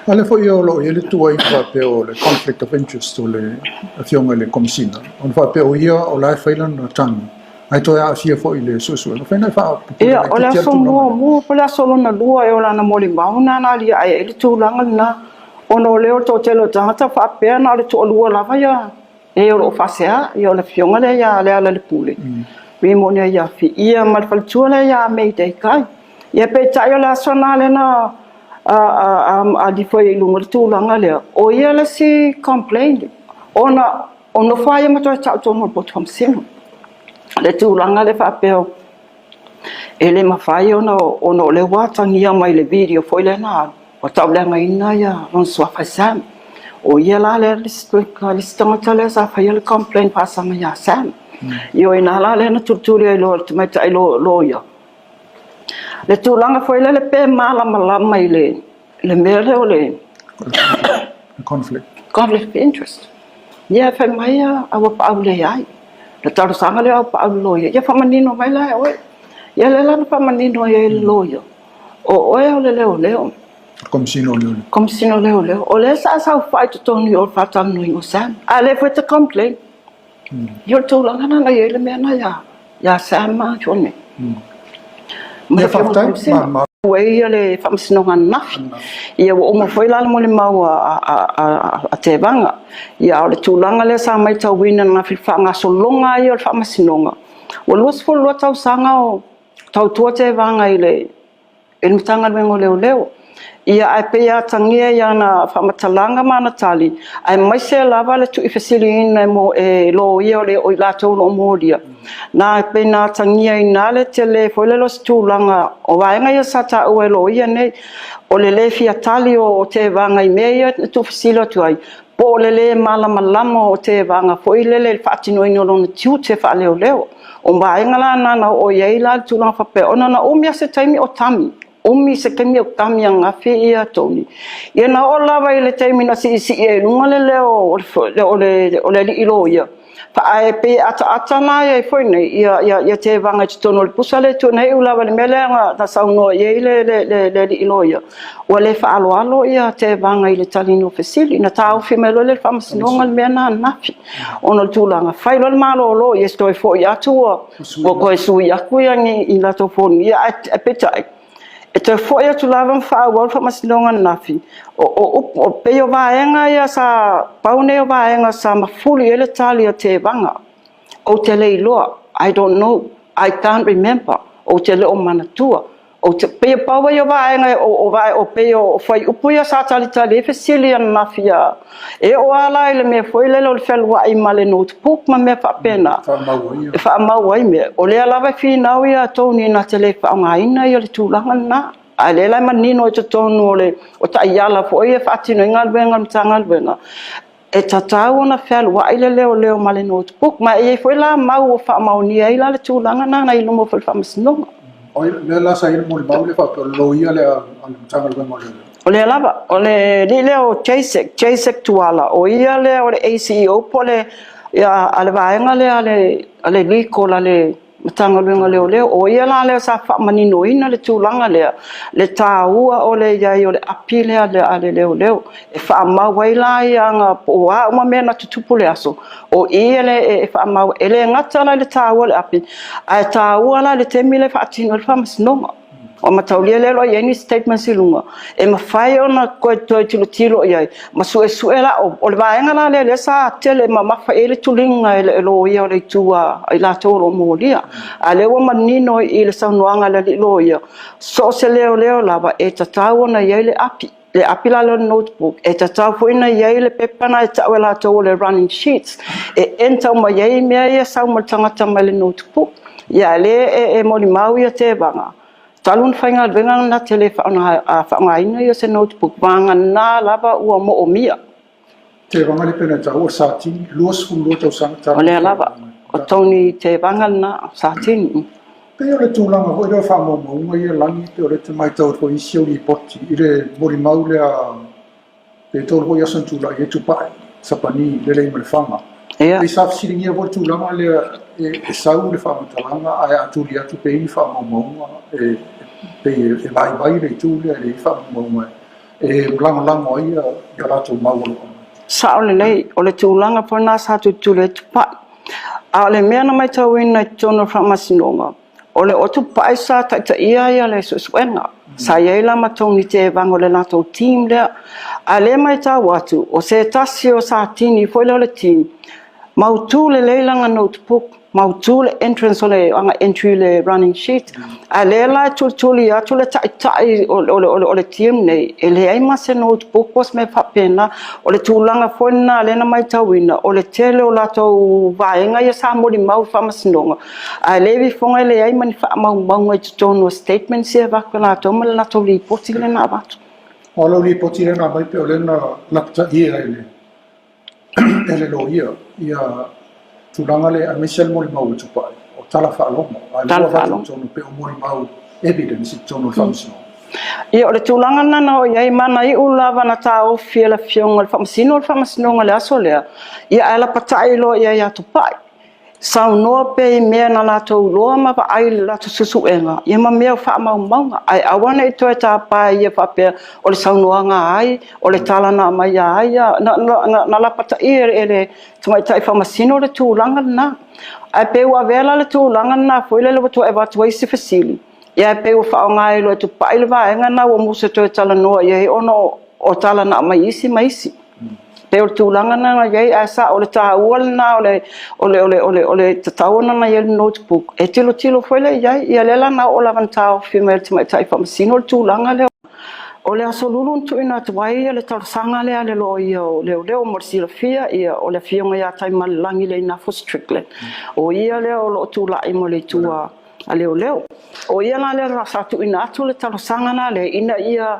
A lea foi o lo o i ai le tuuaiga faapea o le conflict of interest o le Afioga i le Komesina, ona faapea o ia o la e fai lana tagi, ae toe aafia foi i le suesuega. Fai na e faapupula Ia, o le laitiiti lava le aso tulaga lea. muamua po o le aso lona lua ea o lana molimau lena na aliae ai le tulaga lena, ona o lea o le toatele o tagata faapea na o le toalua lava ia e o lo o faasea, ia o le afioga lea ia Lealailepule, Rimoni Aiafi, ia ma le faletua lea ia Mayday Kai. Ia peitai o le aso lena lea na alifo ai i luga le tulaga lea, o ia le isi complain, ona o nofo lava ia ma toe tau tonu o le poto faamasino. Le tulaga lea faapea e le mafai ona o lea ua atagia mai le video foi lea na alu, ua tauleagaina ia lona suafa e Sam. O ia la lea le isi tagata lea sa faia le complain faasaga ia Sam. Ia o i ina la lea na tulituli ai loa e le tamaitai loia le tulaga foi lele pe malamalama i le mea lea o le Conflict. Conflict of interest. Ia fai mai a ua paau leai. Le talosaga lea ua paau le loia. Ia faamanino mai la e oe. Ia lea la na faamanino ai e le loia. O oe o le leoleo. Komesina o Leoleo. Komesina o Leoleo. O lea sa saofai i totonu o le faatalanoaina o Sam. A lea foi e te complain. Ia o le tulaga lena na i ai le mea lena ia Sam ma Johnny. Ma Ia le Afioga i le faafetai. Komesina. Ma Ua i ai le faamasinoga ananafi. Ia ua uma foi la le molimau a Tevaga. Ia a o le tulaga lea sa matauina ananafi i le faagasologa lava ia o le faamasinoga, ua 22 tausaga o tautua Tevaga i le i le Matagaluega o Leoleo. Ia ae pei e atagia i ana faamatalaga ma ana tali, aemaise lava le tuuifesiliina e mo e loia o le o i latou o lo o molia. Na e pei na atagia i ina le tele foi lele o se tulaga o vaega ia sa taua e loia nei, o le le fia tali o tevaga i mea ia na tuufesili atu ai, po o le le malamalama o tevaga foi lele i le faatinoina o lona tiute faaleoleo. O vaega la na na oo i ai la le tulaga faapea, ona na umi lava se taimi o tami, umi se taimi o tami ananafi ia Tony. Ia na oo lava i le taimi na siisii ai i luga le leo o le alii loia, ae pei e ataata la ai foi nei ia tevaga i totonu o le pusa lea e tuu, na iu lava i le mea lea na saunoa i ai le alii loia, ua le faaaloalo ia tevaga i le taliina o fesili. Na taofi mai loa lea e le faamasinoga le mea lena ananafi. Ona o le tulaga, fai loa le malolo, ia toe foi atu ua toe sui atu ia ni i latou foni, ia ae peitai, e toe foi atu lava ma faaauau le faamasinoga ananafi. O pei o vaega ia sa, pau nei o vaega sa mafuli i ai le tali a Tevaga. Ou te le iloa, I don't know, I can't remember, ou te le o manatua. Ou te, pei e pau ai o vaega o pei o fuaiupu ia sa talitali ai fesili ananafi e oo lava la i le mea foi lele o le fealuai ma le notebook ma mea faapena. E faamau ai mea. O lea lava e finau ia Tony na te le faaaogaina ia le tulaga lena. A lea la e manino i totonu o le o taiala foi e faatino ai galuega a le Matagaluega, e tatau ona fealuai le leoleo ma le notebook. Ma e i ai foi la mau ua faamaonia ai la le tulaga lena na i luma foi o le faamasinoga. O lea la sa i ai le molimau lea faapea o le loia lea a le Matagaluega o Leoleo. O lea lava, o le alii lea o Jasek, Jasek Tuala, o ia lea o le ACEO po o le, a le vaega lea a le legal a le Matagaluega o Leoleo. O ia la lea sa faamaninoina le tulaga lea, le taua o le i ai o le api lea a le leoleo, e faamau ai la ia aga po o a uma mea na tutupu le aso, o i e faamau. E le gata la i le taua o le api, ae taua la i le taimi lea e faatino ai le faamasinoga. Ua mataulia lea o lo o i ai ni statements i luga, e mafai ona toe tilotilo i ai ma suesue la, o le vaega la lea lea sa tele mamafa i ai le tuliga e le loia o le itu a i latou o lo o molia. A lea ua manino i le saunoaga a le alii loia, so o se leoleo lava e tatau ona i ai le api. Le api la lea o le notebook, e tatau foi ona i ai le pepa na e tau e latou o le running sheets, e enter uma i ai mea ia e sau ma le tagata mai le notebook. Ia a lea e molimau ia tevaga, talu ona faigaluega na te le faaaogaina ia se notebook, vagana lava ua moomia. Tevaga le pena taua Satini, 22 tausaga talu. O lea lava, o Tony Tevaga lena, Satini. Pei o le tulaga foi lea o faamaumauga ia lagi, pei o lea e te matau atu foi i isi au lipoti i le molimau lea pe tolu foi aso na tulai ai Tupai, Sapani, Lelei ma Lefaga. Ia. Pei sa fesiligia foi le tulaga lea e sau le faamatalaga ae a tuli atu pe i ai ni faamaumauga e pei e vaivai le itu lea e leai faamaumauga. e lagolago ai ia latou mau o lo o aumai. Sao lelei, o le tulaga foi lena sa tulituli ai Tupai. A o le mea na matauina i totonu o le Faamasinoga, o le o Tupai sa taitaia ai le suesuega. Sa i ai la ma Tony Tevaga o le latou team lea. A o lea e matau atu, o se tasi o Satini foi lea o le team, mautu lelei lana notebook, mautu le entrance o le ana entry i le running sheet. A lea la e tulituli atu le taitai o le team nei, e leai ma se notebook po o se mea faapena. O le tulaga foi lena lea na matauina, o le tele o latou vaega ia sa molimau i le Faamasinoga, ae le ifoga e leai ma ni faamaumauga i totonu o statements ia e avatu e latou ma le latou lipoti lea na avatu. O lau lipoti lea na aumai pei o lea na lapataia e le e le loia ia tulaga lea aemaise le molimau a Tupai o tala faalogo, a o lea ua avatu i totonu pei o molimau evidence i totonu o le Faamasinoga. Ia, o le tulaga lena na oo i ai, ma na iu lava na taofi e le Afioga i le Faamasino o le Faamasinoga i le aso lea, ia ae lapatai loa i ai ia Tupai. Saunoa pea i mea na latou iloa ma vaai i le latou suesuega, ia ma mea o faamaumauga, ae aua ne i toe tapa e ia faapea o le saunoaga a ai, o le tala na aumai a ai ia. Na lapataia e le tamaitai faamasino le tulaga lena. Ae pei ua avea la le tulaga lena foi lele ua toe avatu ai isi fesili, ia ae pei ua faaaoga ai loa e Tupai le vaega lena ua musu e toe talanoa i ai ona o tala na aumai isi ma isi. Pei o le tulaga lena na i ai, ae sao, o le taua lena o le, o le, o le, o le, o le tatau ona na i ai le notebook, e tilotilo foi lea i ai. Ia lea la na oo lava na taofi mai e le tamaitai faamasino le tulaga lea. O le Aso Lulu na tuuina atu ai le talosaga lea a le loia o leoleo mo le silafia, ia, o le Afioga ia Taimalelagi Leinafo Strickland. O ia lea o lo o tulai mo le itu a leoleo. O ia la lea sa tuuina atu le talosaga la lea ina ia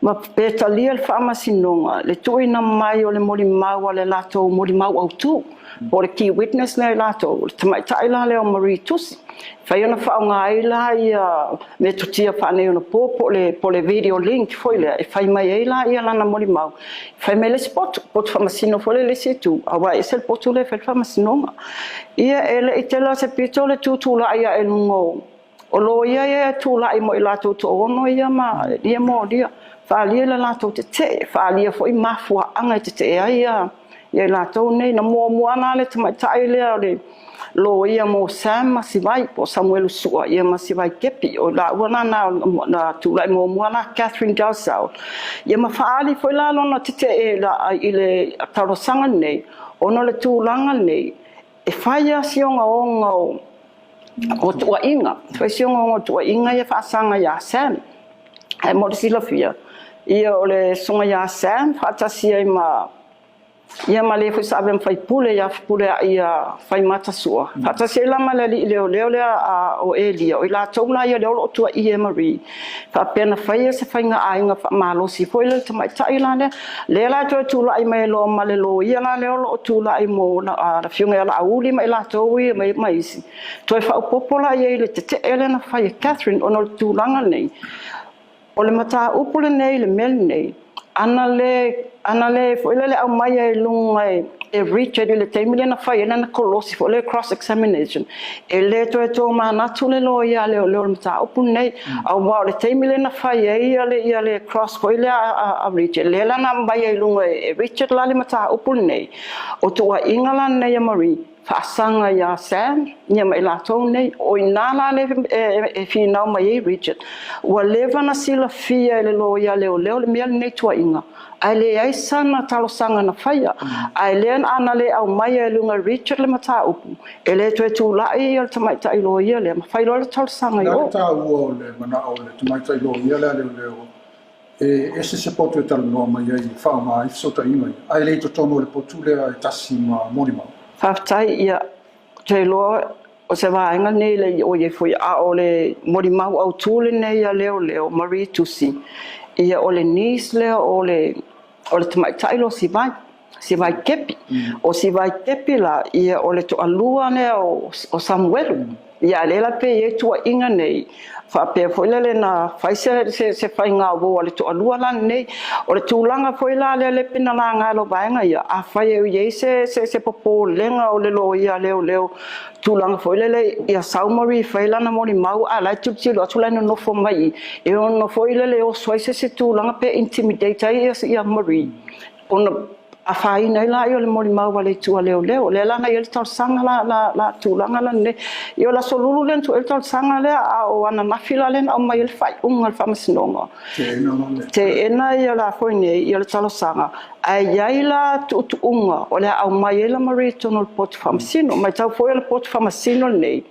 Ma pe talia le Faamasinoga le tuuina mai o le molimau a le latou molimau autu, po o le key witness lea i latou, o le tamaitai la lea o Marie Tusi. E fai ona faaaoga ai la ia metotia faaneionapo po o le, po o le video link foi lea e fai mai ai la ia lana molimau. E fai mai le isi potu, potu faamasino foi lea i le isi itu, aua e ese le potu lea e fai le faamasinoga. Ia e le i tele lava se pito le tutulai ae i luga o O loia ia e tulai mo i latou toaono ia ma ia molia, faaalia le latou tetee, faaalia foi mafuaaga e tetee ai ia i latou nei. Na muamua la le tamaitai lea o le loia mo Sam ma Sivai, po o Samuelu Sua ia ma Sivai Kepi, o laua la na, na tulai muamua la Catherine Dalzell. Ia ma faaali foi la lona tetee i le talosaga lenei, ona o le tulaga lenei, E fai lava si ogaoga o tuuaiga, e fai si ogaoga o tuuaiga ia faasaga ia Sam. Ae mo le silafia, ia o le susuga ia Sam faatasi ai ma ia ma le foi sa avea ma faipule ia Fepuleai ia Faimata Sua, faatasi ai la ma le alii leoleo lea o Elia, o i latou la ia lea o lo o tuuaia e Marie, faapea na faia se faiga aiga faamalosi foi lea i le tamaitai la lea. Lea la e toe tulai mai loa ma le loia la lea o lo o tulai mo le Afioga ia Laauli ma i latou ia ma isi, toe faaopoopo la i ai i le tetee lea na fai e Catherine ona o le tulaga lenei. O le mataupu lenei i le mea lenei, ana le, ana le foi lele aumaia i luga e Richard i le taimi lea na fai ai lana kolosi foi lea cross examination, e le toe tomanatu le loia a leoleo i le mataupu lenei, aua o le taimi lea na fai ai ia le cross foi lea a Richard, lea la na aumai ai i luga e Richard la le mataupu lenei, o tuuaiga la lenei a Marie, faasaga ia Sam ia ma i latou nei. O i ina la lea e finau mai ai Richard, ua leva ona silafia e le loia leoleo le mea lenei tuuaiga, ae leai sana talosaga na faia. Ae lea ana le aumaia i luga e Richard le mataupu, e le toe tulai ia le tamaitai loia lea ma fai loa le talosaga i o. O le a le taua o le manao o le tamaitai loia lea leoleo e ese se potu e talanoa mai ai e faaaoga ai fesootaiga ia, ae le i totonu o le potu lea e tasi ma molimau? Faafetai, ia, ou te iloa o se vaega lenei le i o i ai foi, a o le molimau autu lenei a leoleo, Marie Tusi, ia o le niece lea o le, o le tamaitai lea o Sivai, Sivai Kepi. O Sivai Kepi la, ia o le toalua lea o Samuelu. Ia, a o lea la pei e i ai tuuaiga nei, faapea foi lele na fai se, se, se faiga uo a le toalua la lenei. O le tulaga foi la lea le pei na laga e lou vaega ia, afai e i ai se, se, se popolega o le loia leoleo, tulaga foi lele ia sau Marie fai lana molimau, a la e tilotilo atu la e nonofo mai i, e ono foi lele oso ai se isi tulaga pe intimidate ai ia, ia Marie, ona afaina ai laia o le molimau a le itu a leoleo. O lea la na i ai le talosaga la, la, la tulaga la lenei. Ia o le Aso Lulu lea na tuu ai le talosaga lea, a o ananafi la lea na aumai ai le faaiuga a le Faamasinoga. Teena ia la foi nei ia le talosaga, ae i ai la tuutuuga o le a aumai ai la Marie i totonu o le potu faamasino. Matau foi o le potu faamasino lenei,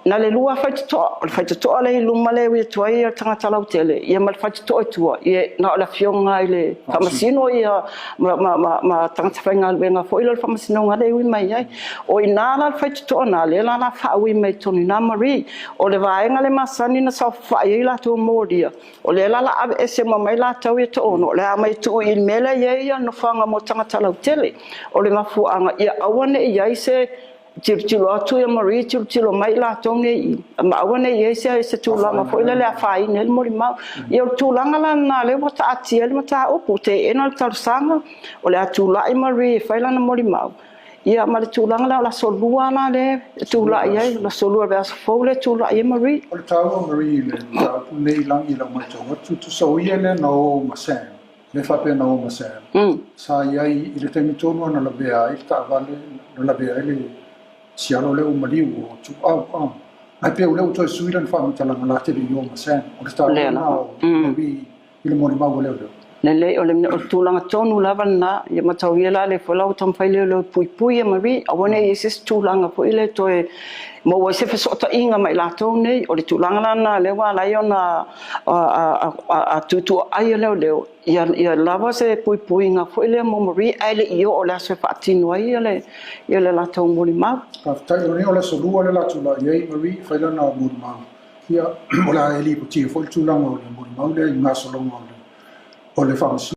na le lua faitotoa, o le faitotoa lea i luma lea e ui atu ai le tagata lautele, ia ma le faitotoa i tua, ia na o le afioga i le faamasino ia ma, ma, ma, ma tagata faigaluega foi lea o le faamasinoga lea e ui mai ai. O i ina la le faitotoa na, lea la la faaui mai totonu i ina Marie. O le vaega le masani na saofafai ai latou molia, o lea la la aveese uma mai latou ia toaono, o le a mai tuu i le mea lea e i ai ia nofoaga mo tagata lautele. O le mafuaaga, ia aua ne i i ai se tilotilo atu ia Marie, tilotilo mai i latou nei i, ma aua ne i i ai se, se tulaga foi lele e afaina ai le molimau. Ia o le tulaga la lena lea ua taatia ai le mataupu, teena le talosaga, o le a tulai Marie e fai lana molimau, ia ma le tulaga lea o le aso lua la lea e tulai ai, le aso lua o le vaiaso fou lea e tulai ai Marie. O le taua Marie i le mataupu lenei i lagi i lau matau atu, tusa o ia lea na o ma Sam, lea faapea na o ma Sam, sa i ai i le taimi tonu na lavea ai le taavale, na lavea ai le sialo lea ua maliu o Tuuau. Ah. Ae pei o lea ua toe sui lana faamatalaga la te le i o ma Sam. O le taua lena o Marie i le molimau a leoleo. Lelei, o le, o le tulaga tonu lava lena, ia matau ia la lea foi la ua taumafai leoleo e puipui ia Marie, aua ne i i ai se isi tulaga foi lea e toe maua ai se fesootaiga ma i latou nei. O le tulaga la lena lea ua ala ai ona a tuutuuaai e leoleo, ia, ia lava se puipuiga foi lea mo Marie, ae le i oo i le aso e faatino ai ia le, ia le latou molimau. Faafetai, o lenei o le aso lua lea la tulai ai Marie e fai lana molimau. Ia, o le a e lipotia foi le tulaga o le molimau lea i gasologa o le, o le faamasinoga.